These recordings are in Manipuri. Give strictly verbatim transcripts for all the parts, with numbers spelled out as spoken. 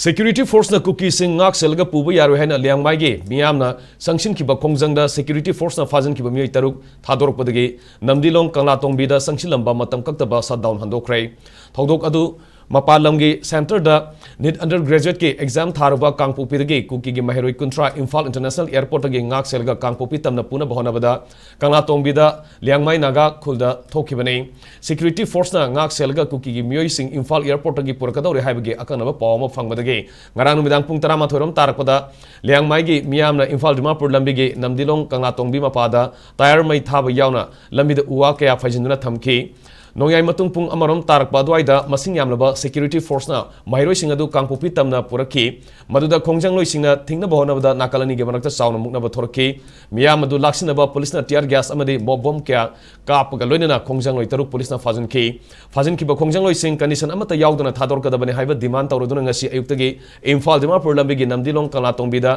Security forceꯅ ꯀꯨꯀꯤꯁꯤꯡ ꯉꯥꯛ ꯁꯦꯜꯂꯒ ꯄꯨꯕ ꯌꯥꯔꯣꯏ ꯍꯥꯏꯅ ꯂꯤꯌꯥꯡꯃꯥꯏꯒꯤ ꯃꯤꯌꯥꯝꯅ ꯆꯪꯁꯤꯟꯈꯤꯕ ꯈꯣꯡꯖꯪꯗ security forceꯅ ꯐꯥꯖꯤꯟꯈꯤꯕ ꯃꯤꯑꯣꯏ ꯇꯔꯨꯛ ꯊꯥꯗꯣꯔꯛꯄꯗꯒꯤ ꯅꯝꯗꯤꯂꯣꯡ ꯀꯪꯂꯥꯇꯣꯡꯕꯤꯗ ꯆꯪꯁꯤꯜꯂꯝꯕ ꯃꯇꯝ ꯀꯛꯇꯕ shutdown ꯍꯟꯗꯣꯛꯈ꯭ꯔꯦ꯫ ꯊꯧꯗꯣꯛ ꯑꯗꯨ ꯃꯄꯥꯟ ꯂꯝꯒꯤ centreꯗ NEET undergraduateꯀꯤ exam ꯊꯥꯔꯨꯕ ꯀꯥꯡꯄꯣꯛꯄꯤꯗꯒꯤ ꯀꯨꯀꯤꯒꯤ ꯃꯍꯩꯔꯣꯏ ꯀꯨꯟꯊ꯭ꯔꯥ ꯏꯝꯐꯥꯜ International Airportꯇꯒꯤ ꯉꯥꯛ ꯁꯦꯜꯂꯒ ꯀꯥꯡꯄꯣꯛꯄꯤ ꯇꯝꯅ ꯄꯨꯅꯕ ꯍꯣꯠꯅꯕꯗ ꯀꯪꯂꯥꯇꯣꯡꯕꯤꯗ ꯂꯤꯌꯥꯡꯃꯥꯏ ꯅꯥꯒꯥ ꯈꯨꯜꯗ ꯊꯣꯛꯈꯤꯕꯅꯤ꯫ Security forceꯅ ꯉꯥꯛ ꯁꯦꯜꯂꯒ ꯀꯨꯀꯤꯒꯤ ꯃꯤꯑꯣꯏꯁꯤꯡ ꯏꯝꯐꯥꯜ airportꯇꯒꯤ ꯄꯨꯔꯛꯀꯗꯧꯔꯦ ꯍꯥꯏꯕꯒꯤ ꯑꯀꯛꯅꯕ ꯄꯥꯎ ꯑꯃ ꯐꯪꯕꯗꯒꯤ ꯉꯔꯥꯡ ꯅꯨꯃꯤꯗꯥꯡ ꯄꯨꯡ ꯇꯔꯥꯃꯥꯊꯣꯏ ꯔꯣꯝ ꯇꯥꯔꯛꯄꯗ ꯂꯤꯌꯥꯡꯃꯥꯏꯒꯤ ꯃꯤꯌꯥꯝꯅ ꯏꯝꯐꯥꯜ ꯗꯤꯃꯥꯄꯨꯔ ꯂꯝꯕꯤꯒꯤ ꯅꯝꯗꯤꯂꯣꯡ ꯀꯪꯂꯥꯇꯣꯡꯕꯤ ꯃꯄꯥꯗ tyre ꯃꯩ ꯊꯥꯕ ꯌꯥꯎꯅ ꯂꯝꯕꯤꯗ ꯎ ꯋꯥ ꯀꯌꯥ ꯐꯩꯖꯤꯟꯗꯨꯅ ꯊꯝꯈꯤ꯫ ꯅꯣꯡꯌꯥꯏ ꯃꯇꯨꯡ ꯄꯨꯡ ꯑꯃ ꯔꯣꯝ ꯇꯥꯔꯛꯄ ꯑꯗꯨꯋꯥꯏꯗ ꯃꯁꯤꯡ ꯌꯥꯝꯂꯕ security forceꯅ ꯃꯍꯩꯔꯣꯏꯁꯤꯡ ꯑꯗꯨ ꯀꯥꯡꯄꯣꯛꯄꯤ ꯇꯝꯅ ꯄꯨꯔꯛꯈꯤ꯫ ꯃꯗꯨꯗ ꯈꯣꯡꯖꯪꯂꯣꯏꯁꯤꯡꯅ ꯊꯤꯡꯅꯕ ꯍꯣꯠꯅꯕꯗ ꯅꯥꯀꯜ ꯑꯅꯤꯒꯤ ꯃꯔꯛꯇ ꯆꯥꯎꯅ ꯃꯨꯛꯅꯕ ꯊꯣꯔꯛꯈꯤ꯫ ꯃꯤꯌꯥꯝ ꯑꯗꯨ ꯂꯥꯛꯁꯤꯟꯅꯕ ꯄꯨꯂꯤꯁꯅ tear gas ꯑꯃꯗꯤ mob bomb ꯀꯌꯥ ꯀꯥꯞꯄꯒ ꯂꯣꯏꯅꯅ ꯈꯣꯡꯖꯪꯂꯣꯏ ꯇꯔꯨꯛ ꯄꯨꯂꯤꯁꯅ ꯐꯥꯖꯤꯟꯈꯤ꯫ ꯐꯥꯖꯤꯟꯈꯤꯕ ꯈꯣꯡꯖꯪꯂꯣꯏꯁꯤꯡ condition ꯑꯃꯠꯇ ꯌꯥꯎꯗꯅ ꯊꯥꯗꯣꯔꯛꯀꯗꯕꯅꯤ ꯍꯥꯏꯕ demand ꯇꯧꯔꯗꯨꯅ ꯉꯁꯤ ꯑꯌꯨꯛꯇꯒꯤ ꯏꯝꯐꯥꯜ ꯗꯤꯃꯥꯄꯨꯔ ꯂꯝꯕꯤꯒꯤ ꯅꯝꯗꯤꯂꯣꯡ ꯀꯪꯂꯥꯇꯣꯡꯕꯤꯗ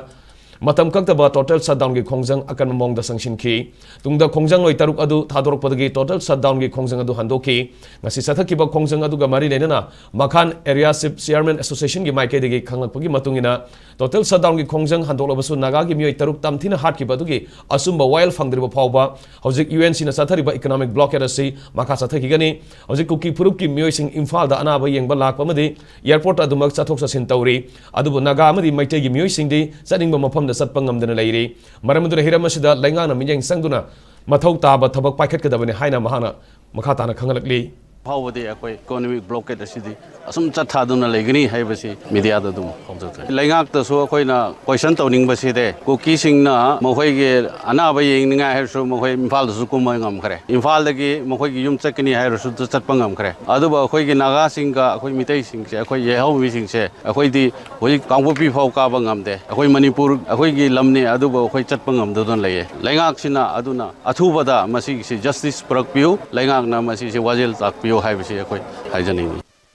ꯃꯇꯝ ꯀꯛꯇꯕ total shutdownꯒꯤ ꯈꯣꯡꯖꯪ ꯑꯀꯟꯕ ꯃꯑꯣꯡꯗ ꯆꯪꯁꯤꯟꯈꯤ꯫ ꯇꯨꯡꯗ ꯈꯣꯡꯖꯪꯂꯣꯏ ꯇꯔꯨꯛ ꯑꯗꯨ ꯊꯥꯗꯣꯔꯛꯄꯗꯒꯤ total shutdownꯒꯤ ꯈꯣꯡꯖꯪ ꯑꯗꯨ ꯍꯟꯗꯣꯛꯈꯤ꯫ ꯉꯁꯤ ꯆꯠꯊꯈꯤꯕ ꯈꯣꯡꯖꯪ ꯑꯗꯨꯒ ꯃꯔꯤ ꯂꯩꯅꯅ ꯃꯈꯥꯟ Area Chief Chairman Associationꯒꯤ ꯃꯥꯏꯀꯩꯗꯒꯤ ꯈꯪꯂꯛꯄꯒꯤ ꯃꯇꯨꯡ ꯏꯟꯅ, total shutdownꯒꯤ ꯈꯣꯡꯖꯪ ꯍꯟꯗꯣꯛꯂꯕꯁꯨ ꯅꯥꯒꯥꯒꯤ ꯃꯤꯑꯣꯏ ꯇꯔꯨꯛ ꯇꯝꯊꯤꯅ ꯍꯥꯠꯈꯤꯕ ꯑꯗꯨꯒꯤ ꯑꯆꯨꯝꯕ ꯋꯥꯌꯦꯜ ꯐꯪꯗ꯭ꯔꯤꯕ ꯐꯥꯎꯕ ꯍꯧꯖꯤꯛ UNCꯅ ꯆꯠꯊꯔꯤꯕ economic blockade ꯑꯁꯤ ꯃꯈꯥ ꯆꯠꯊꯈꯤꯒꯅꯤ꯫ ꯍꯧꯖꯤꯛ ꯀꯨꯀꯤ ꯐꯨꯔꯨꯞꯀꯤ ꯃꯤꯑꯣꯏꯁꯤꯡ ꯏꯝꯐꯥꯜꯗ ꯑꯅꯥꯕ ꯌꯦꯡꯕ ꯂꯥꯛꯄ ꯑꯃꯗꯤ airportꯇ ꯑꯗꯨꯃꯛ ꯆꯠꯊꯣꯛ ꯆꯠꯁꯤꯟ ꯇꯧꯔꯤ꯫ ꯑꯗꯨꯕꯨ ꯅꯥꯒꯥ ꯑꯃꯗꯤ ꯃꯩꯇꯩꯒꯤ ꯃꯤꯑꯣꯏꯁꯤꯡꯗꯤ ꯆꯠꯅꯤꯡꯕ ꯃꯐꯝꯗ ꯆꯠꯄ ꯉꯝꯗꯅ ꯂꯩꯔꯤ꯫ ꯃꯔꯝ ꯑꯗꯨꯅ ꯍꯤꯔꯝ ꯑꯁꯤꯗ ꯂꯩꯉꯥꯛꯅ ꯃꯤꯠꯌꯦꯡ ꯆꯪꯗꯨꯅ ꯃꯊꯧ ꯇꯥꯕ ꯊꯕꯛ ꯄꯥꯏꯈꯠꯀꯗꯕꯅꯤ ꯍꯥꯏꯅ ꯃꯍꯥꯛꯅ ꯃꯈꯥ ꯇꯥꯅ ꯈꯪꯍꯜꯂꯛꯂꯤ꯫ ꯐꯥꯎꯕꯗꯤ ꯑꯩꯈꯣꯏ economic blockade ꯑꯁꯤꯗꯤ ꯑꯁꯨꯝ ꯆꯠꯊꯗꯨꯅ ꯂꯩꯒꯅꯤ ꯍꯥꯏꯕꯁꯤ mediaꯗ ꯑꯗꯨꯝ ꯐꯣꯡꯗꯣꯛꯆꯔꯤ꯫ ꯂꯩꯉꯥꯛꯇꯁꯨ ꯑꯩꯈꯣꯏꯅ question ꯇꯧꯅꯤꯡꯕꯁꯤꯗꯤ, ꯀꯨꯀꯤꯁꯤꯡꯅ ꯃꯈꯣꯏꯒꯤ ꯑꯅꯥꯕ ꯌꯦꯡꯅꯤꯡꯉꯥꯏ ꯍꯥꯏꯔꯁꯨ ꯃꯈꯣꯏ ꯏꯝꯐꯥꯜꯗꯁꯨ ꯀꯨꯝꯕ ꯉꯝꯈ꯭ꯔꯦ, ꯏꯝꯐꯥꯜꯗꯒꯤ ꯃꯈꯣꯏꯒꯤ ꯌꯨꯝ ꯆꯠꯀꯅꯤ ꯍꯥꯏꯔꯁꯨ ꯆꯠꯄ ꯉꯝꯈ꯭ꯔꯦ꯫ ꯑꯗꯨꯕꯨ ꯑꯩꯈꯣꯏꯒꯤ ꯅꯥꯒꯥꯁꯤꯡꯒ ꯑꯩꯈꯣꯏ ꯃꯤꯇꯩꯁꯤꯡꯁꯦ, ꯑꯩꯈꯣꯏ ꯌꯦꯍꯧꯃꯤꯁꯤꯡꯁꯦ, ꯑꯩꯈꯣꯏꯗꯤ ꯍꯧꯖꯤꯛ ꯀꯥꯡꯄꯣꯛꯄꯤ ꯐꯥꯎ ꯀꯥꯕ ꯉꯝꯗꯦ꯫ ꯑꯩꯈꯣꯏ ꯃꯅꯤꯄꯨꯔ ꯑꯩꯈꯣꯏꯒꯤ ꯂꯝꯅꯤ, ꯑꯗꯨꯕꯨ ꯑꯩꯈꯣꯏ ꯆꯠꯄ ꯉꯝꯗꯗꯨꯅ ꯂꯩꯌꯦ꯫ ꯂꯩꯉꯥꯛꯁꯤꯅ ꯑꯗꯨꯅ ꯑꯊꯨꯕꯗ ꯃꯁꯤꯒꯤꯁꯤ justice ꯄꯨꯔꯛꯄꯤꯌꯨ, ꯂꯩꯉꯥꯛꯅ ꯃꯁꯤꯁꯤ ꯋꯥꯖꯦꯜ ꯇꯥꯛꯄꯤꯌꯨ ꯍꯥꯏꯕꯁꯤ ꯑꯩꯈꯣꯏ ꯍꯥꯏꯖꯅꯤꯡꯏ꯫